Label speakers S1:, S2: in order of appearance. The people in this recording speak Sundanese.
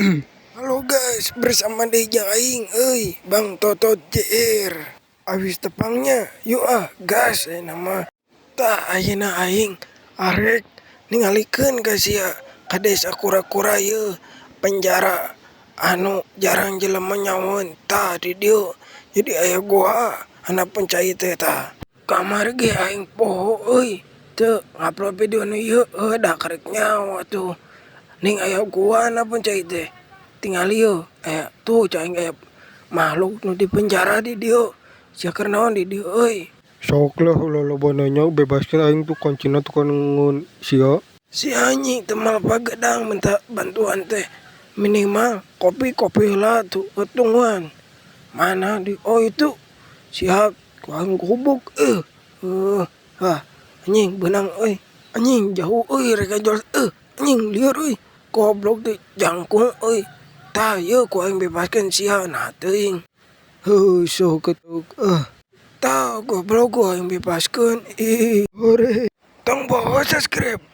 S1: Halo guys, bersama deui jeung aing euy, Bang Totot JR. Awis tepangnya, yuk ah, gas ayeuna mah. Tah, ayeuna aing arek ningalikeun ka sia ka Desa Kura-Kura yeuh, penjara anu jarang jelema nyahoeun. Tah, di dieu jadi aya goa handapeun cai teh tah. Kamari ge aing poho euy, teu ngupload video nu ieu, heuh da karek nyaho atuh. Ning aya goa handapeun cai teh. Tingali yeuh, aya tuh cai aing aya makhluk nu di penjara di dieu. Sia keur naon di dieu euy?
S2: Sok lah, ulah loba nanya, bebaskeun aing tuh kuncina tuh ngun sia.
S1: Si anjing teu moal pagedang minta bantuan teh, minimal kopi kopi heula tuh tungguan. Mana di, oh itu siap ku aing gubuk euy. Ah, anjing beunang euy, anjing jauh euy, rek ngajual euy, anjing lieur euy, goblok teh jangkung euy. Tah, ieu ku aing bebaskeun sia, nah teuing. Heuh, sok atuh ah. Tah, goblok, ku aing bebaskeun, ih, hore. Tong poho subscribe.